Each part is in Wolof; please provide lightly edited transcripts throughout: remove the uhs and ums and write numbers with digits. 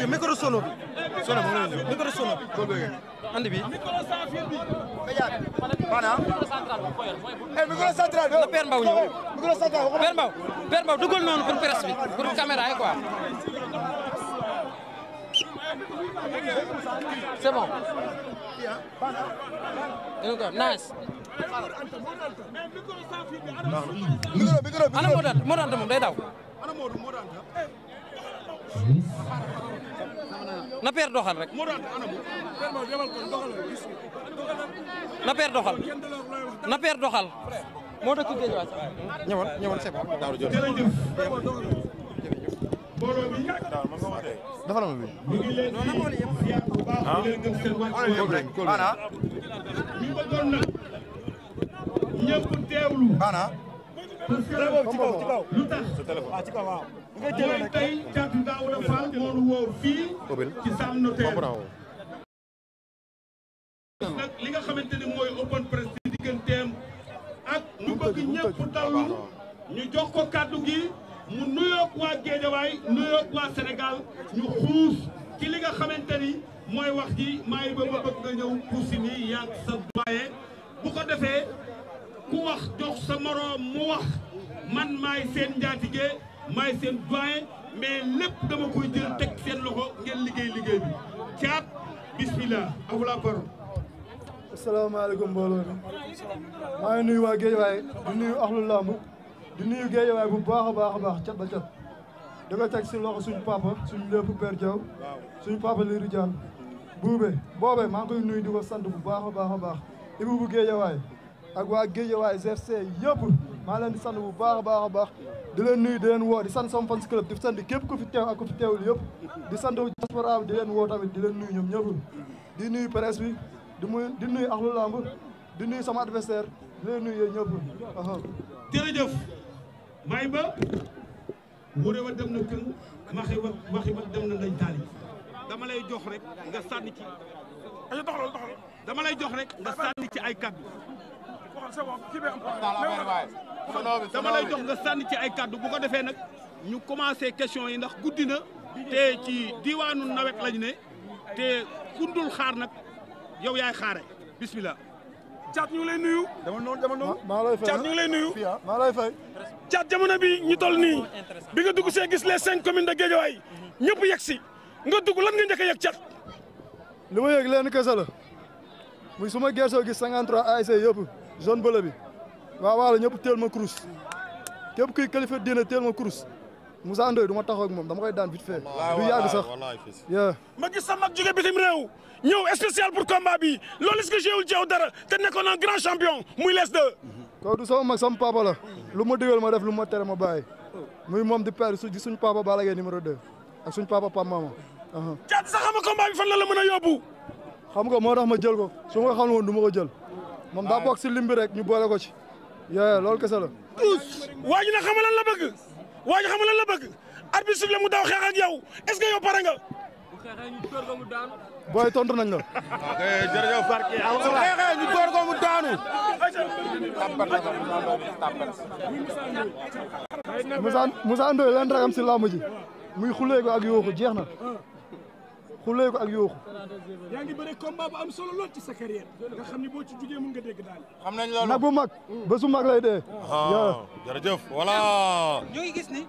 kii micro sono bi. sono bi micro sono bi. andi bi. maanaam. micro central bi. na Père Mbaw ñëw. micro central bi. Père Mbaw dugal noonu pour presse bi pour caméra yi quoi. c'est bon. nice. micro ana moo daan moom day daw. na Père doxal rek. na Père doxal. na Père doxal. moo dëkk géej waay. ñëwoon c'est bon. dafa la ma bi. non na boole yëpp. maanaam. ñëpp teewlu. maanaam. lu tax mooy tey Thiatou Daouda Fall moo ñu woo fii ci salle notaire nag li nga xamante ni mooy open press ci digganteem ak ñu bëgg ñëpp dallu ñu jox ko kàddu gi mu nuyoog waa Géejawaay nuyoog waa Sénégal ñu xuus ci li nga xamante ni mooy wax ji maay ba ma bëgg nga ñëw puusi ni yàgg sa doyen bu ko defee ku wax jox sa moroom mu wax man maay seen njaatige maay seen doyen mais lépp dama koy jël teg seen loxo ngeen liggéey bi Thiat bismillah à vous la parole. asalaamaaleykum mbooloo mi maa ngi nuyu waa Géejawaay di nuyu axlu lamb di nuyu Géejawaay bu baax a baax cat ba cat da ko teg si loxo suñu papa suñu lépp Père Diaw suñu papa Lirou Diane boobee maa ngi koy nuyu di ko sant bu baax a baax Ibou bu Géejawaay ak waa Géejawaay GFC yëpp maa leen di sant bu baax a baax di leen nuyu di leen woo di sant sama fans club di sant képp ku fi teew ak ku fi teewul yëpp di sant diaspora bi di leen woo tamit di leen nuyu ñoom ñëpp di nuyu presse bi di nuyu axlu lamb di nuyu sama adversaire di leen nuyu yéen ñëpp. jërëjëf may ba wuré wa dem na kën waxi wa dem na ndañ taali dama lay jox rek nga sànni ci dama lay jox rek nga sànni ci ay kaddu dama lay jox nga sànni ci ay kaddu bu ko defee nag ñu commencé question yi ndax guddi na te ci diwaanu nawet lañu ne te kundul xaar nag yow yaay xaare bismillah. Thiat ñu ngi lay nuyu. dama noonu maa lay fay Thiat ñu ngi lay nuyu. maa lay fay. Thiat jamono bi ñu toll nii bi nga dugg see gis les 5 communes de Guédiawaye ñëpp yegg si nga dugg lan nga njëkk a yegg Thiat. li ma yëg leen kese la muy su ma geesoo gis 53 ASC yëpp zone bële bi waaw ñëpp teel ma kurus képp kuy qualifié diine teel ma kurus Moussa Ndoye du ma taxaw ak moom dama koy daan vite fait du yàgg sax ma gis sa mag jóge bitim réew ñëw spécial pour combat bi loolu est-ce que jéewul ci yow dara te nekkoon un grand champion muy les deux. kooku du sama mag sama papa la lu ma digal ma def lu ma tere ma bàyyi muy moom di père di suñ papa Balla Gaye numéro 2 ak suñ papa Pam Mama. Thiat sax xam nga combat bi fan la mën a yóbbu. xam nga moo tax ma jël ko su ma ko xam ne woon du ma ko jël moom daa bokk si lim bi rek ñu boole ko ci loolu kese la. waa ji nag xam lan la bëgg waa ji xam lan la bëgg arbitre sifflé mu daw xeex ak yow est-ce que yow pare nga. booy tontu nañ la. ok jërëjëf barke su xeexee ñu door ko mu daanu. Moussa Ndoye leen ragam si làmb ji muy xulee ko ak yooxu jeex na xulee ko ak yooxu. yaa ngi bëre combat bu am solo lool ci sa carrière nga xam ni boo ci jugee mun nga dégg daal. xam nañ loolu nag bu mag ba su mag lay dee. jërëjëf voilà. ñu ngi gis ni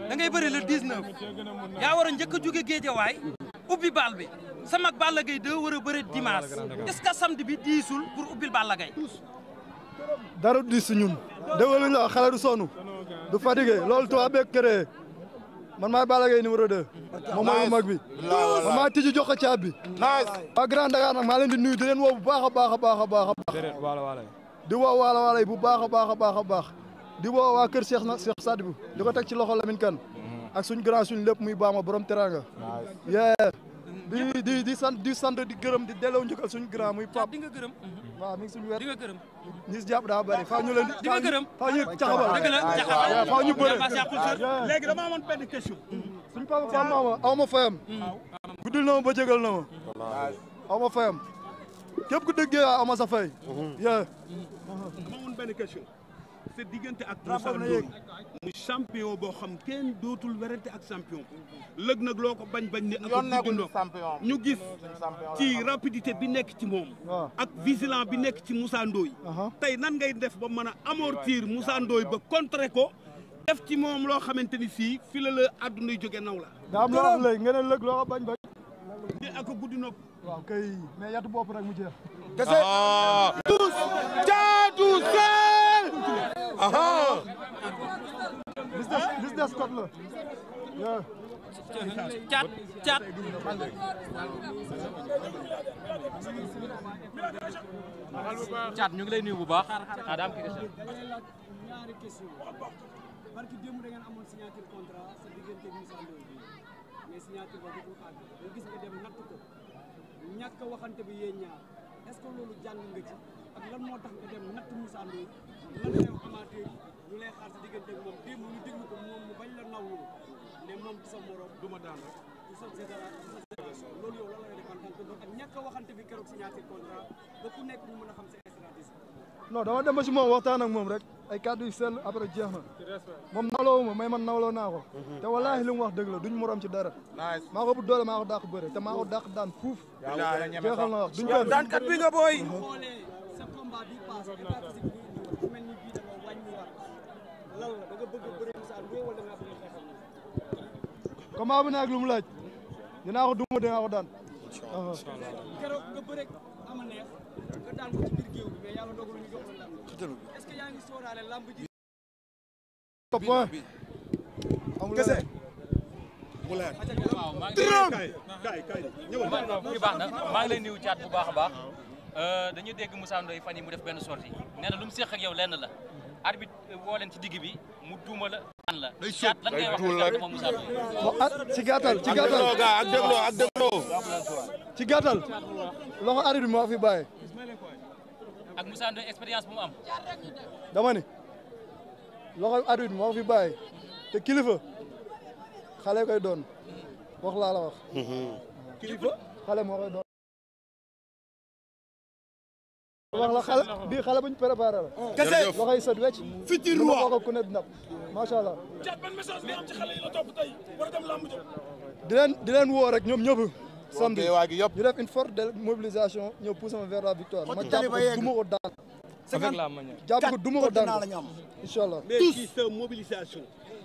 da ngay bëri le 19 yaa war a njëkk a jóge Géejawaay ubbi bal bi sa mag Balla Gaye 2 war a bëri dimanche est-ce que samedi bi diisul pour ubbil Balla Gaye. dara diis si ñun déwénuñ la xale du sonn du fatigué loolu tubaab beeg créé man maay Balla Gaye numéro 2. moom mooy mag bi. man maa tijji jox ko caab bi. waa Grand Dakar nag maa leen di nuyu di leen woo bu baax a baax. di woo waala bu baax a baax. di woo waa kër Cheikh Sadibou di ko teg ci loxo Lamine Kane ak suñ grand suñ lépp muy baama borom teranga di sant di gërëm di delloo njëkkal suñu grand muy Pape. di nga gërëm. waaw mi ngi suñu wet di nga gërëm. ñi si jàpp daa bëri faaw ñu leen di nga gërëm. faaw ñu caxabal dëgg la caxabal faaw ñu bëre. léegi dama amoon benn question. suñu papa Pape Mama aw ma fayam. guddil na ma ba jégal na ma. aw ma fayam. képp ku dëggee aw ma sa fay. dama amoon benn question. sa diggante ak Moussa Ndoye mu champion boo xam kenn dootul werante ak champion lëg nag loo ko bañ ni ak dundoo ñu gis ci rapidité bi nekk ci moom ak vigilant bi nekk ci Moussa Ndoye tey nan ngay def ba mën a amortir Moussa Ndoye ba contrer ko def ci moom loo xamante ni fii fi la àdduna jóge naw la daa am loo wax léegi nga ne lëg loo ko bañ di ak guddi nopp waaw kay mais yatu bopp rek mu jeex kese tous Thiatou Sène business code la Thiat Thiat ñu ngi lay nuyu bu baax Adam ñaari question barki démb da ngeen amoon signature contrat sa diggante Moussa Ndoye bi mais signature ba du àgg nga gis nga dem natt ko ñàkk a waxante bi yéen ñaar est-ce que loolu jàng nga ci ak lan moo tax nga dem natt Moussa Ndoye lan la yow amateur ñu lay xaar sa diggante ak moom démb ñu déglu ko moom mu bañ la nawlu ne moom du sa morom du ma daan rek du sa génération loolu yow lan la def en tant que ak ñàkk a waxante bi keroog signature contrat ba ku nekk ñu mën a xam sa stratégie. non dama dem ba si moom waxtaan ak moom rek ay kàddu yu sell après jeex na moom nawloo ma may man nawloo naa ko te wallaahi li mu wax dëgg la duñ morom ci dara maa ko bu doole maa ko dàq bëre te maa ko dàq daan fuuf jeexal na wax duñ ko daan kat bi nga booy xoolee sa combat bi passé état physique bi mel ni bii da nga wàññiwaat lan la da nga bëgg a bëre Moussa Ndoye wala nga bëgg a xeexal na combat bu nekk lu mu laaj dinaa ko duma dinaa ko daan keroog nga bëre ama neex nga daan ko ci biir géew bi mais yàlla dogal ñu jox la ndam est-ce que yaa ngi sóoraale lamb ji point amul kese mu leer waaw maa ngi baax na maa ngi lay nuyu Thiat bu baax a baax dañu dégg Moussa Ndoye fan yi mu def benn sortie nee na lu mu séq ak yow lenn la arbitre woo leen ci digg bi mu duuma la an la Thiat lan ngay wax moom Moussa Ndoye ci gàttal ak dégloo ci gàttal loxo arbitre bi moo fi bàyyi ak Moussa Ndoye expérience bu mu am dama ni loxo arbitre bi moo fi bàyyi te kilifa xale koy doon wax laa la wax kilifa xale moo koy doon wax la xale bii xale buñ préparé la kese loxoy set wecc futur lu ma roi ko ku ne ndap macha allah Thiat ban message nga am ci xale yi la topp tey war a dem lamb ji di leen woo rek ñoom ñëpp samedi waa gi yëpp ñu def une forte mobilisation ñëw pousser ma vers la victoire ma jàpp ko duma ko daan avec la manière jàpp ko duma ko daan incha allah mais ci sa mobilisation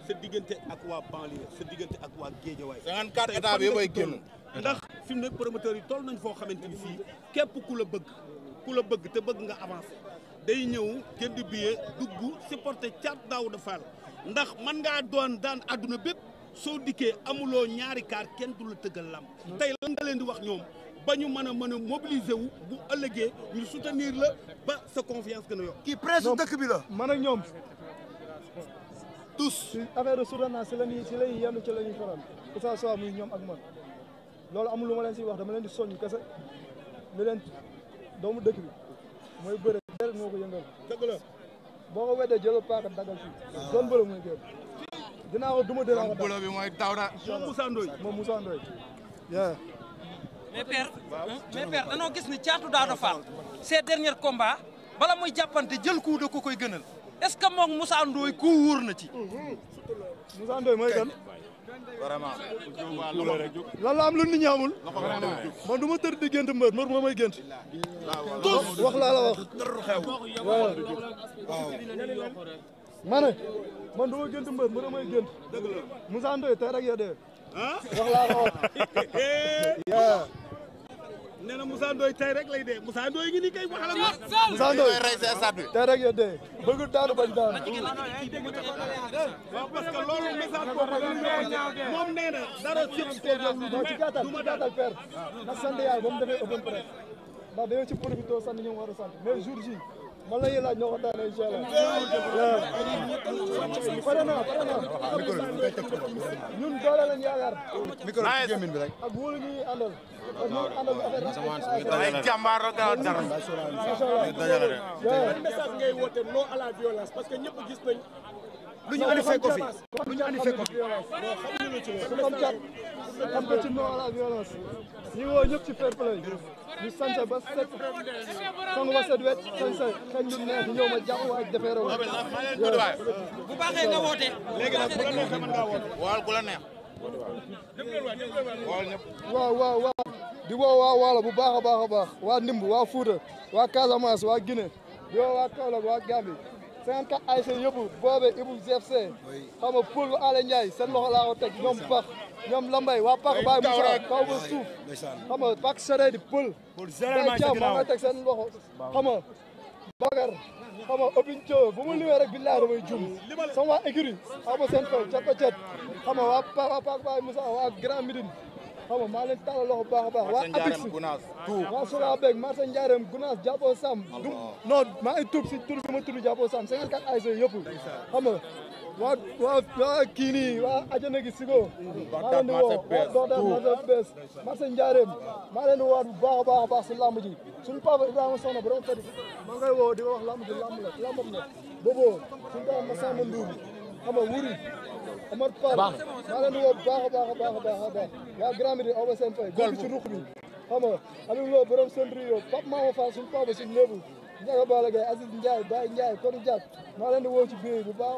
sa diggante ak waa banlieue sa diggante ak waa Guédiawaye 54 état bi yëpp ay génn ndax fi mu ne promoteur yi toll nañ foo xamante ni fii képp ku la bëgg te bëgg nga avancé day ñëw jënd billet dugg supporter Thiat Daouda Fall ndax man ngaa doon daan àdduna bépp soo dikkee amuloo ñaari kaar kenn du la tëggal lam tey lan nga leen di wax ñoom ba ñu mën a mobiliser wu bu ëllëgee ñu soutenir la ba sa confiance gën a yokk. kii presse dëkk bi la man ak ñoom tous si affaire de soutenance si la ñuy yenn ci la ñuy faral que ça soit muy ñoom ak man loolu amul lu ma leen siy wax dama leen di soññ kese li leen doomu dëkk bi mooy bëre deret moo ko yëngal dëgg la boo ko weddee jëlal paaka dagal fii doon bëre muy génn dinaa ko duma dinaa ko daan bulo bi mooy Daouda moom Moussa Ndoye moom Moussa Ndoye yaa mais père danoo gis ni Thiatou Daouda Fall ces derniers combats bala muy jàppante jël coup da ko koy gënal est-ce que moom Moussa Ndoye ku wóor na ci Moussa Ndoye mooy kan vraiment lan la am lu nit ñi amul man du ma tër di gént mbër moo may gént tous wax laa la wax waaw ma ne man du ma gént mbër moo may gént Moussa Ndoye tey rek ya dee wax laa la wax yaa nee na Moussa Ndoye tey rek lay dee Moussa Ndoye ngi ni kay waxala Moussa Ndoye tey rek ya dee bëgg daanu bañ daanu waaw parce que loolu message boobu moom nee na dara non ci gàttal père na sant yàlla ba mu defee open press ndax dañoo ci profité sant ñoom war a sant mais jour ji man la ñuy laaj ñoo ko daane incha allah pare naa ñun doole lañ yaakaar micro ci gémmiñ bi rek ak wóolu ñuy àndal ak ñuy àndal affaire ay jàmbaar rek dara incha allah message ngay woote non à la violence parce que ñëpp gis nañ lu ñu andi fekk ko fi xam cat xam ko ci non à la violence ñu woo ñëpp ci fair play ñu sant ba set sangu ba set wet sañ sa xëy ñu neex ñëw ma jàpp waay defee raw bu baaxee nga woote. léegi nag bu la neexee mën ngaa woote. wool ku la neex. wool ñëpp. waaw di woo waa Waalo bu baax a baax a baax waa Ndimb waa Fouta waa Casamance waa Guinée di woo waa Kaolack waa Gambie 54 ASC yëpp boobe Ibou GFC xam nga Poul ba Alé Ndiaye seen loxo laa ko teg ñoom Pax ñoom Lambay waa Pax Baye Moussa kaw ba suuf xam nga Pax Sere di Poul Baye Thiam maa nga teg seen loxo xam nga Bakar xam nga Obin Thio bu ma limee rek billahi damay jum sama waa écurie xam nga seen fay cat ba cat xam nga waa Pax Baye Moussa waa Grand Médine xam nga maa leen tàllal loxo baax a baax waa Abix waa Soga Beg Marsa Ndiarème Gounass Jàppoo Sam du non maa ngi tuub si tur bi ma tudd Jàppoo Sam 54 ASC yëpp xam nga waa kii nii waa Ajana gi Sigo maa leen di woo waa Doodar Marsa Bes Marsa Ndiarème maa leen di woo bu baax a baax si lamb ji suñu papa Ibrahima Soxna borom fadi maa ngay woo di wax lamb ji lamb la lambam la bobo suñu papa Massamba Ndour xam nga wuri Amar Fall maa leen di woo bu baax a baax waa Grand Midi aw ba seen fay gol ci ruq bi xam nga Aliou Lo borom seen rio Pape Mama Fall suñu papa suñu lébu Ndiaga Balla Gaye Aziz Ndiaye Baye Ndiaye Kodou Diak maa leen di woo ci biir bu baax